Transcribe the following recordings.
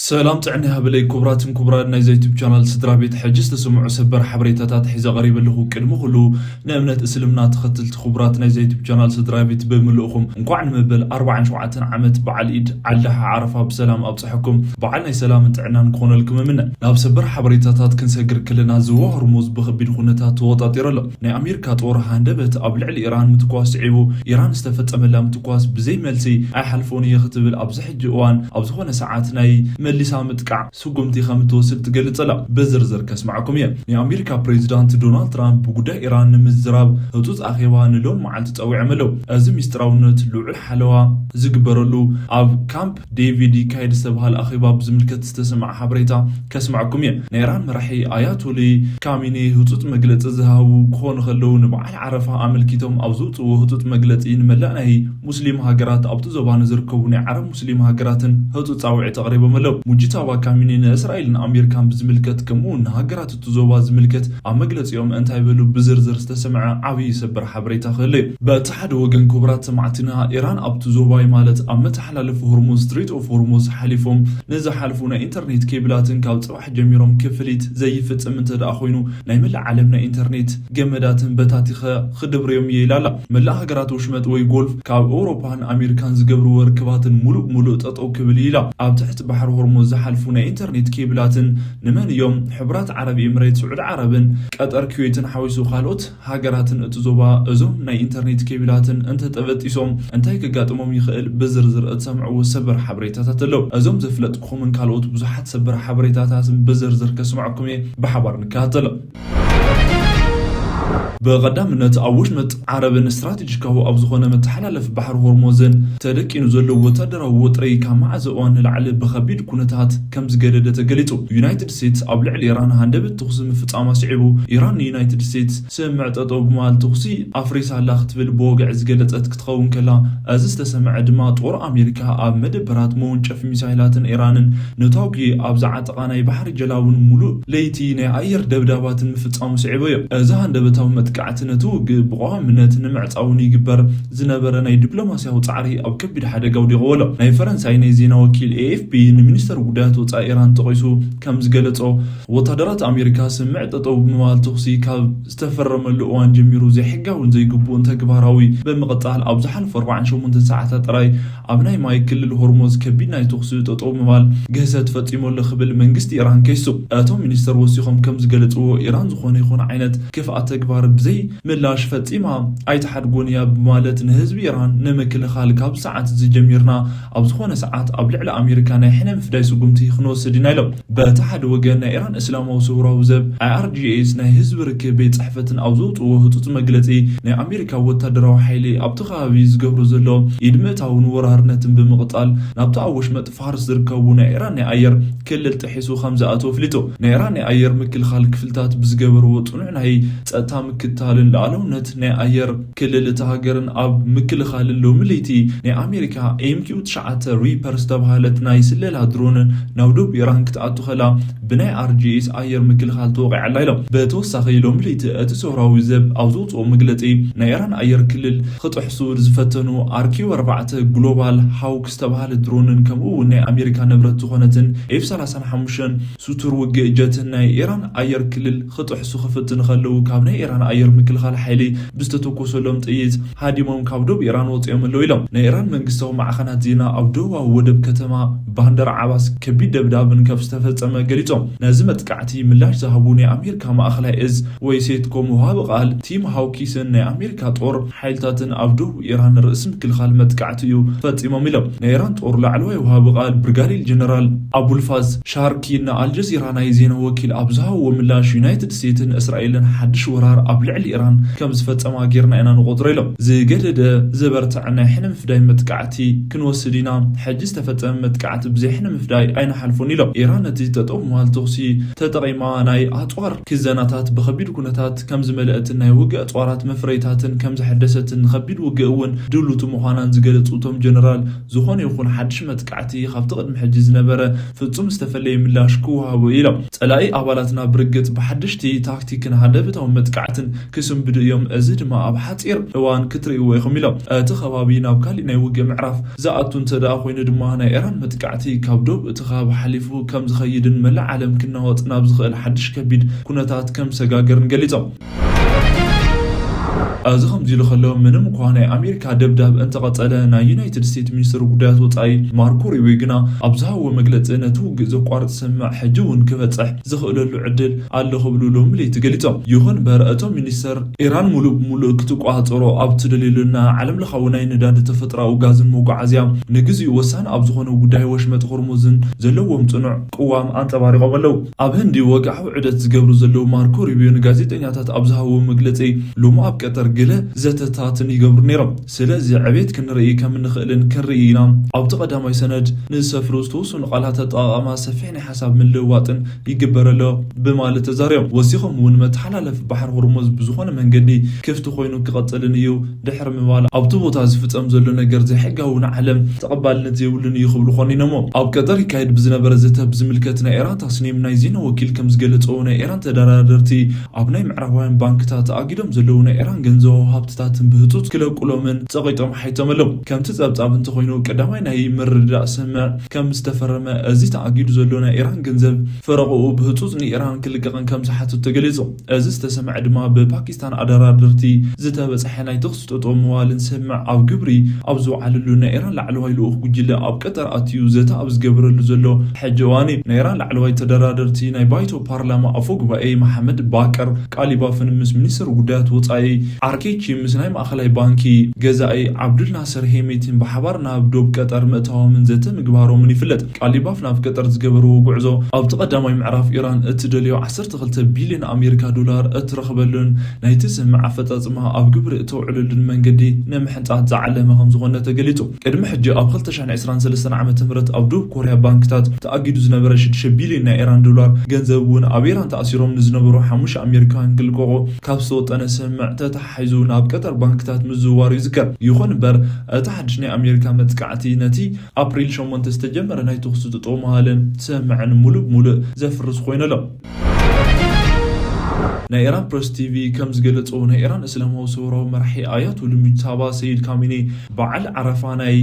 ሰላም ጥዕና ይሃበለይ ክቡራትን ክቡራን ናይዚ ዩቱብ ቻናል ስድራ ቤት፣ ሕጂ ዝተሰምዑ ሰበር ሓበሬታታት ሒዘ ቀሪበ ኣለኹ። ቅድሚ ኩሉ ንእምነት እስልምና ተኸተልቲ ክቡራት ናይዚ ዩቱብ ቻናል ስድራ ቤት ብምልእኹም እንኳዕ ንመበል ኣርባዓን ሸውዓተን ዓመት በዓል ኢድ ኣልኣድሓ ዓረፋ ብሰላም ኣብፀሐኩም። በዓል ናይ ሰላምን ጥዕናን ክኾነልኩም እምነ። ናብ ሰበር ሓበሬታታት ክንሰግር ከለና፣ ዞባ ሆርሙዝ ብኸቢድ ኩነታት ተወጣጢሩ ኣሎ። ናይ ኣሜሪካ ጦር ሃንደበት ኣብ ልዕሊ ኢራን ምትኳስ ስዒቡ፣ ኢራን ዝተፈጸመላ ምትኳስ ብዘይ መልሲ ኣይሓልፎን እየ ክትብል ኣብዚ ሕጂ እዋን ኣብ ዝኾነ ሰዓት ናይ መሊሳ ምጥቃዕ ስጉምቲ ከም እትወስድ ትገልጽ ኣላ። ብዝርዝር ከስምዓኩም እየ። ናይ ኣሜሪካ ፕሬዚዳንት ዶናልድ ትራምፕ ብጉዳይ ኢራን ንምዝራብ ህጹጽ ኣኼባ ንሎም መዓልቲ ጸዊዖም ኣለዉ። እዚ ሚስጥራውነት ልዑል ሓለዋ ዝግበረሉ ኣብ ካምፕ ዴቪድ ይካየድ ዝተባህለ ኣኼባ ብዝምልከት ዝተሰምዐ ሓበሬታ ከስምዓኩም እየ። ናይ ኢራን መራሒ ኣያቶሊ ካሚኒ ህጹጽ መግለጺ ዝሃቡ ክኾኑ ከለዉ፣ ንበዓል ዓረፋ ኣመልኪቶም ኣብ ዘውጽእዎ ህጹጽ መግለጺ፣ ንመላእ ናይ ሙስሊም ሃገራት፣ ኣብቲ ዞባ ንዝርከቡ ናይ ዓረብ ሙስሊም ሃገራትን ህጹጽ ጻውዒት ኣቕሪቦም ኣለዉ። ሙጂታባ ካሚኒ ንእስራኤልን ኣሜሪካን ብዝምልከት፣ ከምኡ እውን ንሃገራት እቲ ዞባ ዝምልከት ኣብ መግለጺኦም እንታይ በሉ ብዝርዝር ዝተሰምዐ ዓብዪ ሰበር ሓበሬታ ክህሉ እዩ። በቲ ሓደ ወገን፣ ክቡራት ሰማዕትና፣ ኢራን ኣብቲ ዞባይ ማለት ኣብ መተሓላለፊ ሆርሙዝ፣ ስትሬት ኦፍ ሆርሙዝ ሓሊፎም ንዝሓልፉ ናይ ኢንተርኔት ኬብላትን ካብ ጽባሕ ጀሚሮም ክፍሊት ዘይፍጽም እንተ ደኣ ኮይኑ፣ ናይ መላእ ዓለም ናይ ኢንተርኔት ገመዳትን በታቲኸ ክድብርዮም እየ ኢላ ኣላ። መላእ ሃገራት ወሽመጥ ወይ ጎልፍ ካብ ኤውሮፓን ኣሜሪካን ዝገብርዎ ርክባትን ሙሉእ ሙሉእ ጠጠው ክብል እዩ ኢላ። ኣብ ትሕቲ ባሕሪ ሆርሙዝ ዝሓልፉ ናይ ኢንተርኔት ኬብላትን ንመን እዮም? ሕቡራት ዓረብ ኤምሬት፣ ስዑዲ ዓረብን ቀጠር፣ ኩዌትን ሓዊሱ ካልኦት ሃገራትን እቲ ዞባ እዞም ናይ ኢንተርኔት ኬብላትን እንተጠበጢሶም እንታይ ከጋጥሞም ይኽእል? ብዝርዝር እትሰምዕዎ ሰበር ሓበሬታታት ኣለዉ። እዞም ዘፍለጥኩምን ካልኦት ብዙሓት ሰበር ሓበሬታታትን ብዝርዝር ከስምዐኩም እየ። ብሓባር ንከታተሎ። ብቐዳምነት፣ ኣብ ወሽመጥ ዓረብን ስትራቴጂካዊ ኣብ ዝኾነ መተሓላለፊ ባሕሪ ሆርሙዝን ተደቂኑ ዘሎ ወታደራዊ ወጥሪ ካብ መዓዝ እዋን ንላዕሊ ብኸቢድ ኩነታት ከም ዝገደደ ተገሊጹ። ዩናይትድ ስቴትስ ኣብ ልዕሊ ኢራን ሃንደበት ተኹሲ ምፍጻማ ስዒቡ፣ ኢራን ንዩናይትድ ስቴትስ ስምምዕ ጠጠው ብምባል ተኹሲ ኣፍሪሳ ኣላ ክትብል ብወግዒ ዝገለጸት ክትኸውን ከላ፣ እዚ ዝተሰምዐ ድማ ጦር ኣሜሪካ ኣብ መደበራት መወንጨፊ ሚሳይላትን ኢራንን ነታጒ ኣብ ዝዓጠቓ ናይ ባሕሪ ጀላቡን ሙሉእ ለይቲ ናይ ኣየር ደብዳባትን ምፍጻሙ ስዒቡ እዩ። እዚ ሃንደበታዊ መጥቃዕቲ ነቲ ውግእ ብቐዋምነት ንምዕጻውን ይግበር ዝነበረ ናይ ዲፕሎማስያዊ ጻዕሪ ኣብ ከቢድ ሓደጋ ኣውዲቕዎ ኣሎ። ናይ ፈረንሳይ ናይ ዜና ወኪል ኤ ኤፍ ፒ ንሚኒስተር ጉዳያት ወጻኢ ኢራን ጠቒሱ ከም ዝገለጾ፣ ወታደራት ኣሜሪካ ስምምዕ ጠጠው ብምባል ተኹሲ ካብ ዝተፈረመሉ እዋን ጀሚሩ ዘይሕጋውን ዘይግቡእን ተግባራዊ ብምቕጻል፣ ኣብ ዝሓለፉ ኣርባዓን ሸሞንተን ሰዓታት ጥራይ ኣብ ናይ ማይ ክልል ሆርሙዝ ከቢድ ናይ ተኹሲ ጠጠው ምባል ግህሰት ፈጺሙ ኣሎ ክብል መንግስቲ ኢራን ከሲሱ። እቶም ሚኒስተር ወሲኾም ከም ዝገለጽዎ፣ ኢራን ዝኾነ ይኹን ዓይነት ክፍኣት ተግባር ብዘይ ምላሽ ፈጺማ ኣይትሓድጎን እያ ብማለት፣ ንህዝቢ ኢራን ንምክልኻል ካብ ሰዓት እዚ ጀሚርና ኣብ ዝኾነ ሰዓት ኣብ ልዕሊ ኣሜሪካ ናይ ሕነ ምፍዳይ ስጉምቲ ክንወስድ ኢና ኢሎም። በቲ ሓደ ወገን፣ ናይ ኢራን እስላማዊ ሰውራዊ ዘብ፣ ኣይ ኣር ጂ ኤስ፣ ናይ ህዝቢ ርክብ ቤት ጽሕፈትን ኣብ ዘውጽእዎ ህጹጽ መግለጺ፣ ናይ ኣሜሪካ ወታደራዊ ሓይሊ ኣብቲ ከባቢ ዝገብሮ ዘሎ ኢድ ምእታውን ወራርነትን ብምቕጻል፣ ናብቲ ኣብ ወሽመጥ ፋርስ ዝርከቡ ናይ ኢራን ናይ ኣየር ክልል ጥሒሱ ከም ዝኣተወ ኣፍሊጡ። ናይ ኢራን ናይ ኣየር ምክልኻል ክፍልታት ብዝገበርዎ ጽኑዕ ናይ ጸጥታ ምክትታልን ልኣላውነት ናይ ኣየር ክልል እታ ሃገርን ኣብ ምክልኻልን፣ ሎሚ ለይቲ ናይ ኣሜሪካ ኤም ኪው ትሽዓተ ሪፐር ዝተባህለት ናይ ስለላ ድሮን ናብ ደቡብ ኢራን ክትኣቱ ከላ፣ ብናይ ኣር ጂ ኤስ ኣየር ምክልኻል ተወቒዓ ኣላ ኢሎም። ብተወሳኺ፣ ሎሚ ለይቲ እቲ ሰውራዊ ዘብ ኣብ ዘውፅኦ መግለፂ፣ ናይ ኢራን ኣየር ክልል ክጥሕሱ ዝፈተኑ ኣር ኪው ኣርባዕተ ግሎባል ሃውክ ዝተባህለ ድሮንን፣ ከምኡ እውን ናይ ኣሜሪካ ንብረት ዝኾነትን ኤፍ ሰላሳን ሓሙሽተን ሱቱር ውግእ ጀትን ናይ ኢራን ኣየር ክልል ክጥሕሱ ክፍትኑ ከለዉ፣ ካብ ናይ ኢራን ኣየር ምክልኻል ሓይሊ ብዝተተኮሰሎም ጥይት ሃዲሞም ካብ ዶብ ኢራን ወፂኦም ኣለዉ ኢሎም። ናይ ኢራን መንግስታዊ ማዕኸናት ዜና ኣብ ደቡባዊ ወደብ ከተማ ባንደር ዓባስ ከቢድ ደብዳብን ከም ዝተፈጸመ ገሊጾም። ነዚ መጥቃዕቲ ምላሽ ዝሃቡ ናይ ኣሜሪካ ማእኸላይ እዝ ወይ ሴንትኮም ወሃቢ ቃል ቲም ሃውኪስን ናይ ኣሜሪካ ጦር ሓይልታትን ኣብ ደቡብ ኢራን ርእሲ ምክልኻል መጥቃዕቲ እዩ ፈጺሞም ኢሎም። ናይ ኢራን ጦር ላዕለዋይ ወሃቢ ቃል ብርጋዴር ጀነራል ኣቡልፋዝ ሻርኪ ንኣልጀዚራ ናይ ዜና ወኪል ኣብ ዝሃብዎ ምላሽ፣ ዩናይትድ ስቴትስን እስራኤልን ሓድሽ ወራር ኣብ ልዕሊ ኢራን ከም ዝፈጸማ ጌርና ኢና ንቖጽሮ ኢሎም። ዝገደደ ዝበርትዐ ናይ ሕነ ምፍዳይ መጥቃዕቲ ክንወስድ ኢና። ሕጂ ዝተፈጸመ መጥቃዕቲ ብዘይ ሕነ ምፍዳይ ኣይንሓልፎን ኢሎም። ኢራን ነቲ ጠጠው ምባል ተኹሲ ተጠቒማ ናይ ኣጽዋር ክዘናታት ብኸቢድ ኩነታት ከም ዝመልአትን ናይ ውግእ ኣጽዋራት መፍረይታትን ከም ዘሐደሰትን ንኸቢድ ውግእ እውን ድሉት ምዃናን ዝገለጹ እቶም ጀነራል፣ ዝኾነ ይኹን ሓድሽ መጥቃዕቲ ካብቲ ቅድሚ ሕጂ ዝነበረ ፍጹም ዝተፈለየ ምላሽ ክወሃቦ እዩ ኢሎም። ጸላኢ ኣባላትና ብርግጽ ብሓደሽቲ ታክቲክን ሃንደበታዊ መጥቃዕትን ክስንብዱ እዮም። እዚ ድማ ኣብ ሓፂር እዋን ክትርእይዎ ኢኹም ኢሎም። እቲ ከባቢ ናብ ካሊእ ናይ ውግእ ምዕራፍ ዝኣቱ እንተ ደኣ ኮይኑ ድማ ናይ ኢራን መጥቃዕቲ ካብ ዶብ እቲ ከባቢ ሓሊፉ ከም ዝኸይድን መላእ ዓለም ክናወጥ ናብ ዝኽእል ሓድሽ ከቢድ ኩነታት ከም ዝሰጋገርን ገሊጾም። እዚ ከምዚ ኢሉ ከሎ ምንም እኳ ናይ ኣሜሪካ ደብዳብ እንተቐጸለ ናይ ዩናይትድ ስቴትስ ሚኒስትር ጉዳያት ወጻኢ ማርኮ ሩቢዮ ግና ኣብ ዝሃብዎ መግለጺ ነቲ ውግእ ዘቋርጽ ስምምዕ ሕጂ እውን ክበጽሕ ዝኽእለሉ ዕድል ኣሎ ክብሉ ሎሚ ለይቲ ገሊጾም። ይኹን እምበር እቶም ሚኒስተር ኢራን ሙሉእ ብሙሉእ ክትቋጸሮ ኣብ ትደልየሉና ዓለም ለኻዊ ናይ ነዳዲ ተፈጥሮኣዊ ጋዝን መጓዓዝያ ንግዚኡ ወሳኒ ኣብ ዝኾነ ጉዳይ ወሽመጥ ሆርሙዝን ዘለዎም ጽኑዕ ቅዋም ኣንጸባሪቖም ኣለዉ። ኣብ ህንዲ ወግዓዊ ዑደት ዝገብሩ ዘለዉ ማርኮ ሩቢዮ ንጋዜጠኛታት ኣብ ዝሃብዎ መግለጺ ሎሚ ኣብ ቀጠር ገለ ዘተታትን ይገብሩ ነይሮም። ስለዚ ዕቤት ክንርኢ ከም እንኽእልን ክንርኢ ኢና። ኣብቲ ቀዳማይ ሰነድ ንዝሰፍሩ ዝተወሰኑ ቃላት ኣጠቓቕማ ሰፊሕ ናይ ሓሳብ ምልውዋጥን ይግበር ኣሎ ብማለት ተዛሪቦም። ወሲኾም እውን መተሓላለፊ ባሕሪ ሆርሙዝ ብዝኾነ መንገዲ ክፍቲ ኮይኑ ክቐጽልን እዩ ድሕሪ ምባል ኣብቲ ቦታ ዝፍጸም ዘሎ ነገር ዘይሕጋዊ ንዓለም ተቐባልነት ዘይብሉን እዩ ክብሉ ኮኒኖሞ። ኣብ ቀጠር ይካየድ ብዝነበረ ዘተ ብዝምልከት ናይ ኢራን ታስኒም ናይ ዜና ወኪል ከም ዝገለጾ ናይ ኢራን ተደራደርቲ ኣብ ናይ ምዕራባውያን ባንክታት ተኣጊዶም ዘለዉ ናይ ኢራን ገንዘባዊ ሃብትታትን ብህጹጽ ክለቁሎምን ጸቒጦም ሓይቶም ኣለዉ። ከምቲ ጸብጻብ እንተኾይኑ ቀዳማይ ናይ ምርድዳእ ስምምዕ ከም ዝተፈረመ እዚ ተኣጊዱ ዘሎ ናይ ኢራን ገንዘብ ፈረቕኡ ብህጹጽ ንኢራን ክልቀቕን ከም ዝሓትት ተገሊጹ። እዚ ዝተሰምዐ ድማ ብፓኪስታን ኣደራደርቲ ዝተበጽሐ ናይ ተኹሲ ጠጠው ምባልን ስምምዕ ኣብ ግብሪ ኣብ ዝወዓለሉ ናይ ኢራን ላዕለዋይ ልኡኽ ጉጅለ ኣብ ቀጠር ኣትዩ ዘተ ኣብ ዝገብረሉ ዘሎ ሕጂ እዋን እዩ። ናይ ኢራን ላዕለዋይ ተደራደርቲ ናይ ባይቶ ፓርላማ ኣፈ ጉባኤ መሓመድ ባቀር ቃሊባፍን ምስ ሚኒስትር ጉዳያት ወጻኢ ኣርኬቺ ምስ ናይ ማእኸላይ ባንኪ ገዛኢ ዓብዱል ናስር ሄሜቲን ብሓባር ናብ ዶብ ቀጠር ምእታዎምን ዘተ ምግባሮምን ይፍለጥ። ቃሊባፍ ናብ ቀጠር ዝገበርዎ ጉዕዞ ኣብቲ ቀዳማይ ምዕራፍ ኢራን እትደልዮ ዓሰርተ ክልተ ቢልዮን ኣሜሪካ ዶላር እትረኽበሉን ናይቲ ስምምዕ ኣፈጻጽማ ኣብ ግብሪ እተውዕለሉን መንገዲ ንምሕንጻት ዝዓለመ ከም ዝኾነ ተገሊጹ። ቅድሚ ሕጂ ኣብ ክልተ ሽሕን ዕስራን ሰለስተን ዓመተ ምህረት ኣብ ደቡብ ኮርያ ባንክታት ተኣጊዱ ዝነበረ ሽዱሽተ ቢልዮን ናይ ኢራን ዶላር ገንዘብ እውን ኣብ ኢራን ተኣሲሮም ንዝነበሩ ሓሙሽተ ኣሜሪካውያን ክልቀቑ ካብ ዝተወጠነ ስምምዕ ተተሓሒዙ ናብ ቀጠር ባንክታት ምዝውዋሩ ይዝከር። ይኹን እምበር እቲ ሓድሽ ናይ ኣሜሪካ መጥቃዕቲ ነቲ ኣፕሪል ሸሞንተ ዝተጀመረ ናይ ተኹሲ ጠጠው ምባልን ስምምዕን ሙሉእ ብሙሉእ ዘፍርስ ኮይኑ ኣሎ። ናይ ኢራን ፕረስ ቲቪ ከም ዝገለጾ ናይ ኢራን እስላማዊ ሰውራዊ መራሒ ኣያቶል ሙጅታባ ሰይድ ካሚኒ በዓል ዓረፋ ናይ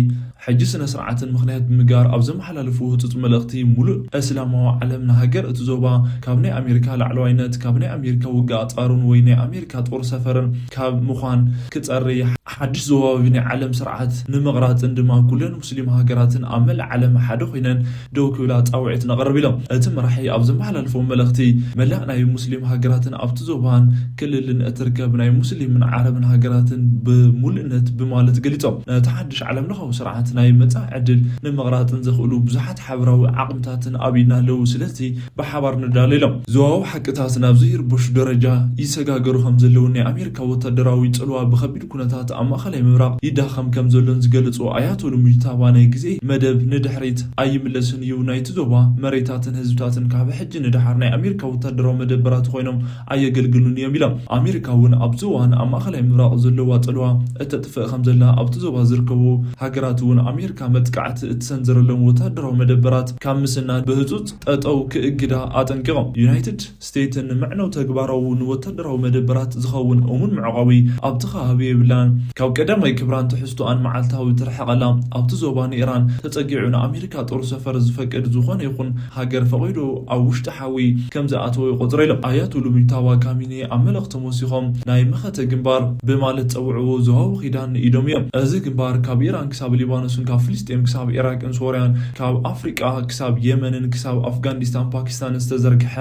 ሕጂ ስነ ስርዓትን ምኽንያት ብምግባር ኣብ ዘመሓላለፍዎ ህጹጽ መልእኽቲ ሙሉእ እስላማዊ ዓለም ንሃገር እቲ ዞባ ካብ ናይ ኣሜሪካ ላዕለዋይነት ካብ ናይ ኣሜሪካ ውግእ ኣጻሩን ወይ ናይ ኣሜሪካ ጦር ሰፈርን ካብ ምዃን ክጸሪ ሓድሽ ዞባዊ ናይ ዓለም ስርዓት ንምቕራጽን ድማ ኩለን ሙስሊም ሃገራትን ኣብ መላእ ዓለም ሓደ ኮይነን ደው ክብላ ጻውዒት ነቕርብ ኢሎም። እቲ መራሒ ኣብ ዘመሓላለፎ መልእኽቲ መላእ ናይ ሙስሊም ሃገራትን ኣብቲ ዞባን ክልልን እትርከብ ናይ ሙስሊምን ዓረብን ሃገራትን ብሙሉእነት ብማለት ገሊጾም። ነቲ ሓድሽ ዓለም ለኻዊ ስርዓት ናይ መጻኢ ዕድል ንምቕራጽን ዘኽእሉ ብዙሓት ሓበራዊ ዓቕምታትን ኣብ ኢድና ኣለዉ። ስለዚ ብሓባር ንዳሎ ኢሎም። ዞባዊ ሓቅታት ናብ ዘይርበሹ ደረጃ ይሰጋገሩ ከም ዘለውን ናይ ኣሜሪካ ወታደራዊ ጽልዋ ብኸቢድ ኩነታት ኣብ ማእኸላይ ምብራቕ ይዳኸም ከም ዘሎን ዝገለጹ ኣያቶል ሙጅታባ ናይ ግዜ መደብ ንድሕሪት ኣይምለስን እዩ። ናይቲ ዞባ መሬታትን ህዝብታትን ካብ ሕጂ ንደሓር ናይ ኣሜሪካ ወታደራዊ መደበራት ኮይኖም ኣየገልግሉን እዮም ኢሎም። ኣሜሪካ እውን ኣብዚ እዋን ኣብ ማእኸላይ ምብራቕ ዘለዋ ጽልዋ እተጥፍእ ከም ዘላ ኣብቲ ዞባ ዝርከቡ ሃገራት እውን ኣሜሪካ መጥቃዕቲ እትሰንዝረሎም ወታደራዊ መደበራት ካብ ምስናድ ብህጹጽ ጠጠው ክእግዳ ኣጠንቂቖም። ዩናይትድ ስቴትን ንምዕነው ተግባራዊ ንወታደራዊ መደበራት ዝኸውን እሙን መዕቆቢ ኣብቲ ከባቢ የብላን። ካብ ቀዳማይ ክብራን ትሕዝቶኣን መዓልታዊ ትርሕቀላ ኣብቲ ዞባ ንኢራን ተጸጊዑ ንኣሜሪካ ጦር ሰፈር ዝፈቅድ ዝኾነ ይኹን ሃገር ፈቒዱ ኣብ ውሽጢ ሓዊ ከም ዝኣተወ ይቆጽሮ ኢሎም። ኣያቶል ሙጅታባ ካሚኒ ኣብ መልእኽቶም ወሲኾም ናይ መኸተ ግንባር ብማለት ጸውዕዎ ዞባዊ ኪዳን ንኢዶም እዮም። እዚ ግንባር ካብ ኢራን ክሳብ ሊባኖስን ካብ ፍልስጤም ክሳብ ኢራቅን ሶርያን ካብ ኣፍሪቃ ክሳብ የመንን ክሳብ ኣፍጋኒስታን ፓኪስታንን ዝተዘርግሐ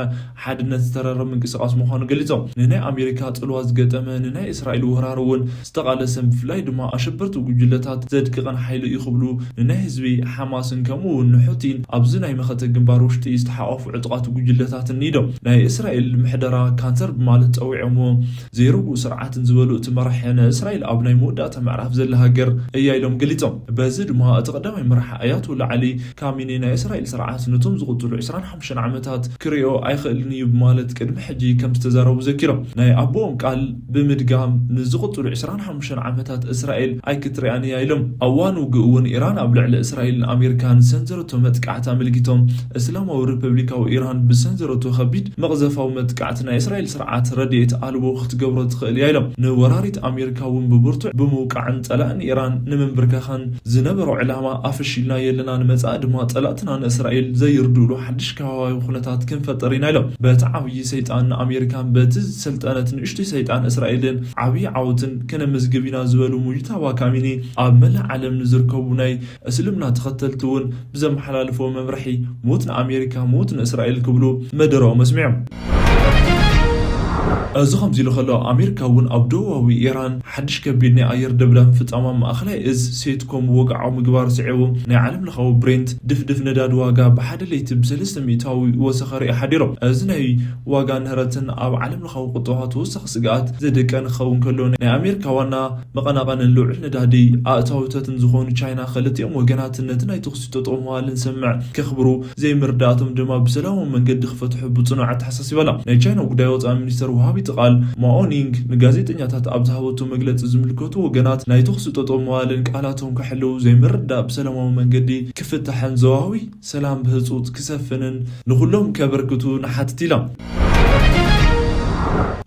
ሓድነት ዝተረረ ምንቅስቃስ ምዃኑ ገሊጾም። ንናይ ኣሜሪካ ጽልዋ ዝገጠመ ንናይ እስራኤል ወራር እውን ዝተቓለሰን ብፍላይ ድማ ኣሸበርቲ ጉጅለታት ዘድቅቕን ሓይሊ እዩ ክብሉ ንናይ ህዝቢ ሓማስን ከምኡ እውን ንሑቲን ኣብዚ ናይ መኸተ ግንባር ውሽጢ ዝተሓቋፉ ዕጡቓት ጉጅለታትን ንኢዶም። ናይ እስራኤል ምሕደራ ካንሰር ብማለት ጸዊዖምዎ ዘይርጉእ ስርዓትን ዝበሉ እቲ መራሒ ንእስራኤል ኣብ ናይ መወዳእታ ምዕራፍ ዘላ ሃገር እያ ኢሎም ገሊጾም። በዚ እዚ ድማ እቲ ቀዳማይ መራሒ ኣያቶላ ዓሊ ካሚኒ ናይ እስራኤል ስርዓት ነቶም ዝቕጽሉ ዕስራን ሓሙሽተን ዓመታት ክሪኦ ኣይኽእልን እዩ ብማለት ቅድሚ ሕጂ ከም ዝተዛረቡ ዘኪሮም። ናይ ኣቦኦም ቃል ብምድጋም ንዝቕጽሉ ዕስራን ሓሙሽተን ዓመታት እስራኤል ኣይክትሪኣን እያ ኢሎም። ኣብ እዋን ውግእ እውን ኢራን ኣብ ልዕሊ እስራኤልን ኣሜሪካን ዝሰንዘረቶ መጥቃዕቲ ኣመልኪቶም እስላማዊ ሪፐብሊካዊ ኢራን ብሰንዘረቶ ከቢድ መቕዘፋዊ መጥቃዕቲ ናይ እስራኤል ስርዓት ረድኤት ኣልቦ ክትገብሮ ትኽእል እያ ኢሎም። ንወራሪት ኣሜሪካ እውን ብብርቱዕ ብምውቃዕን ጸላእን ኢራን ንምንብርከኸን ዝነበሮ ዕላማ ኣፈሺልና የለና፣ ንመጻኢ ድማ ጸላእትና ንእስራኤል ዘይርድእሉ ሓድሽ ከባቢ ኩነታት ክንፈጥር ኢና ኢሎም። በቲ ዓብዪ ሰይጣን ንኣሜሪካን በቲ ዝሰልጠነት ንእሽቶይ ሰይጣን እስራኤልን ዓብዪ ዓወትን ከነመዝግብ ኢና ዝበሉ ሙጅታባ ካሚኒ ኣብ መላእ ዓለም ንዝርከቡ ናይ እስልምና ተኸተልቲ እውን ብዘመሓላልፎ መምርሒ ሞት ንኣሜሪካ፣ ሞት ንእስራኤል ክብሉ መደረኦም ኣስሚዖም። እዚ ከምዚ ኢሉ ከሎ ኣሜሪካ እውን ኣብ ደቡባዊ ኢራን ሓድሽ ከቢድ ናይ ኣየር ደብዳብ ምፍጻማ ማእኸላይ እዝ ሴንትኮም ወግዓዊ ምግባር ስዒቡ ናይ ዓለም ለኻዊ ብሬንት ድፍድፍ ነዳዲ ዋጋ ብሓደ ለይቲ ብሰለስተ ሚእታዊ ወሰኸ ርኢ ሓዲሮም። እዚ ናይ ዋጋ ንህረትን ኣብ ዓለም ለኻዊ ቁጠባ ተወሳኺ ስግኣት ዘደቀን ክኸውን ከሎ ናይ ኣሜሪካ ዋና መቐናቐንን ልዑል ነዳዲ ኣእታውተትን ዝኾኑ ቻይና ክልቲኦም ወገናት ነቲ ናይ ተኹሲ ጠጠው ምባል ንሰምዕ ከኽብሩ ዘይምርዳእቶም ድማ ብሰላማዊ መንገዲ ክፈትሑ ብጽኑዕ ኣተሓሳሲባላ። ናይ ቻይና ጉዳይ ወጻኢ ሚኒስተር ወሃቢት ቃል ማኦኒንግ ንጋዜጠኛታት ኣብ ዝሃበቶ መግለጺ ዝምልከቱ ወገናት ናይ ተኹሲ ጠጠው ምባልን ቃላቶም ክሕልው ዘይምርዳእ ብሰላማዊ መንገዲ ክፍታሕን ዞባዊ ሰላም ብህጹጽ ክሰፍንን ንኹሎም ከበርክቱ ንሓትት ኢላ።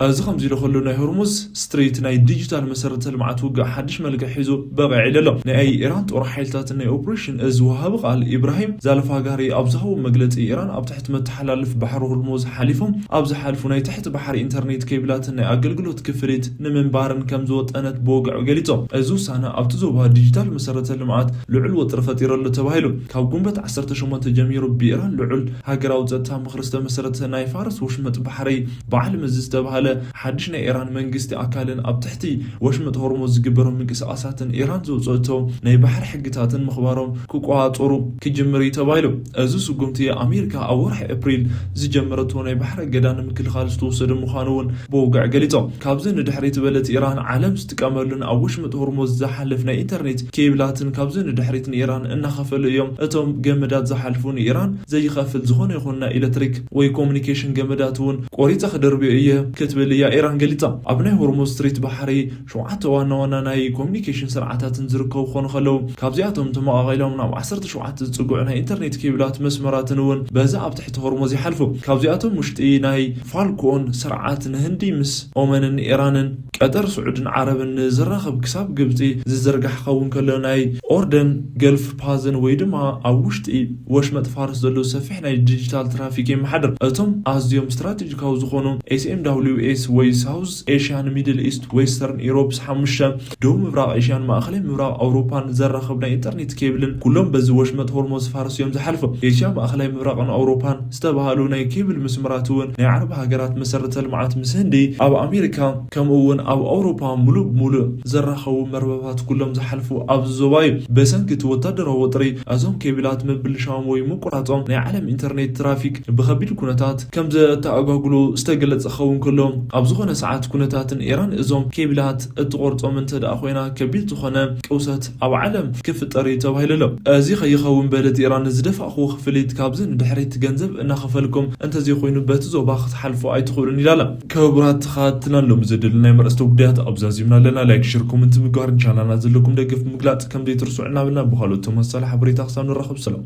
እዚ ከምዚ ኢሉ ከሎ ናይ ሆርሙዝ ስትሪት ናይ ዲጂታል መሰረተ ልምዓት ውግእ ሓድሽ መልክዕ ሒዙ በቒዕ ኢሉ ኣሎ። ናይ ኢራን ጦር ሓይልታትን ናይ ኦፕሬሽን እዝ ወሃቢ ቃል ኢብራሂም ዛልፋጋሪ ኣብ ዝሃቦ መግለጺ ኢራን ኣብ ትሕቲ መተሓላልፍ ባሕሪ ሆርሙዝ ሓሊፎም ኣብ ዝሓልፉ ናይ ትሕቲ ባሕሪ ኢንተርኔት ኬብላትን ናይ ኣገልግሎት ክፍሊት ንምንባርን ከም ዝወጠነት ብወግዒ ገሊጾም። እዚ ውሳነ ኣብቲ ዞባ ዲጂታል መሰረተ ልምዓት ልዑል ወጥሪ ፈጢሩ ኣሎ ተባሂሉ። ካብ ጉንበት ዓሰርተ ሸሞንተ ጀሚሩ ብኢራን ልዑል ሃገራዊ ጸጥታ ምኽሪ ዝተመሰረተ ናይ ፋርስ ወሽመጥ ባሕሪ በዓል መዚ ዝተባህለ ሓድሽ ናይ ኢራን መንግስቲ ኣካልን ኣብ ትሕቲ ወሽመጥ ሆርሙዝ ዝግበሩ ምንቅስቓሳትን ኢራን ዘውፅእቶ ናይ ባሕሪ ሕግታትን ምኽባሮም ክቆፃፀሩ ክጅምር እዩ ተባሂሉ። እዚ ስጉምቲ ኣሜሪካ ኣብ ወርሒ ኤፕሪል ዝጀመረቶ ናይ ባሕሪ እገዳ ንምክልኻል ዝተወሰደ ምዃኑ እውን ብወግዒ ገሊፆም። ካብዚ ንድሕሪት በለት ኢራን ዓለም ዝጥቀመሉን ኣብ ወሽመጥ ሆርሙዝ ዝሓልፍ ናይ ኢንተርኔት ኬብላትን ካብዚ ንድሕሪት ንኢራን እናኸፈሉ እዮም። እቶም ገመዳት ዝሓልፉ ንኢራን ዘይኸፍል ዝኾነ ይኹን ናይ ኤሌክትሪክ ወይ ኮሙኒኬሽን ገመዳት እውን ቆሪፀ ክደርብዮ እየ ክትብል እያ ኢራን ገሊፃ። ኣብ ናይ ሆርሙዝ ስትሪት ባሕሪ ሸውዓተ ዋና ዋና ናይ ኮሙኒኬሽን ስርዓታትን ዝርከቡ ክኾኑ ከለዉ ካብዚኣቶም ተመቓቒሎም ናብ ዓሰርተ ሸውዓተ ዝፅግዑ ናይ ኢንተርኔት ኬብላት መስመራትን እውን በዚ ኣብ ትሕቲ ሆርሙዝ ይሓልፉ። ካብዚኣቶም ውሽጢ ናይ ፋልኮን ስርዓት ንህንዲ ምስ ኦመንን ኢራንን ቀጠር ስዑድን ዓረብን ንዝራኸብ ክሳብ ግብፂ ዝዝርጋሕ ክኸውን ከሎ ናይ ኦርደን ገልፍ ፓዝን ወይ ድማ ኣብ ውሽጢ ወሽመጥ ፋርስ ዘሎ ሰፊሕ ናይ ዲጂታል ትራፊክ የመሓድር። እቶም ኣዝዮም ስትራቴጂካዊ ዝኾኑ ኤስኤምዳብሊውኤስ ወይ ሳውዝ ኤሽያን ሚድል ኢስት ዌስተርን ኢሮፕስ ሓሙሽተ ደቡብ ምብራቕ ኤሽያን ማእኸላይ ምብራቕ ኣውሮፓን ዘራኽብ ናይ ኢንተርኔት ኬብልን ኩሎም በዚ ወሽመጥ ሆርሞዝ ፋርስ እዮም ዝሓልፉ። ኤሽያ ማእኸላይ ምብራቕን ኣውሮፓን ዝተባህሉ ናይ ኬብል መስመራት እውን ናይ ዓረብ ሃገራት መሰረተ ልምዓት ምስ ህንዲ ኣብ ኣሜሪካ ከምኡ እውን ኣብ ኣውሮፓ ሙሉእ ብሙሉእ ዘራኸቡ መርበባት ኩሎም ዝሓልፉ ኣብዚ ዞባ እዩ። በሰንኪ እቲ ወታደራዊ ወጥሪ እዞም ኬብላት ምብልሻዎም ወይ ምቁራጾም ናይ ዓለም ኢንተርኔት ትራፊክ ብኸቢድ ኩነታት ከም ዘተኣጓጉሎ ዝተገለጸ ክኸውን ከሎ ኣብ ዝኾነ ሰዓት ኩነታትን ኢራን እዞም ኬብላት እትቆርጾም እንተ ደኣ ኮይና ከቢድ ዝኾነ ቅውሰት ኣብ ዓለም ክፍጠር እዩ ተባሂሉ ኣሎ። እዚ ከይኸውን በለት ኢራን ዝደፋእኹዎ ክፍሊት ካብዚ ንድሕሪት ገንዘብ እናኸፈልኩም እንተዘይኮይኑ በቲ ዞባ ክትሓልፉ ኣይትኽእሉን ኢላ ኣላ። ክቡራት ተኸታተልትና ሎም ዘደለናይ መርእስተ ጉዳያት ኣብዛ ዚምና ኣለና። ላይክ፣ ሸር፣ ኮመንት ምግባርን ቻናልና ዘለኩም ደገፍ ምግላጽ ከም ዘይትርስዑ እናበልና ብኻልኦት ተመሳሳሊ ሓበሬታ ክሳብ ንራኸብ ሰላም።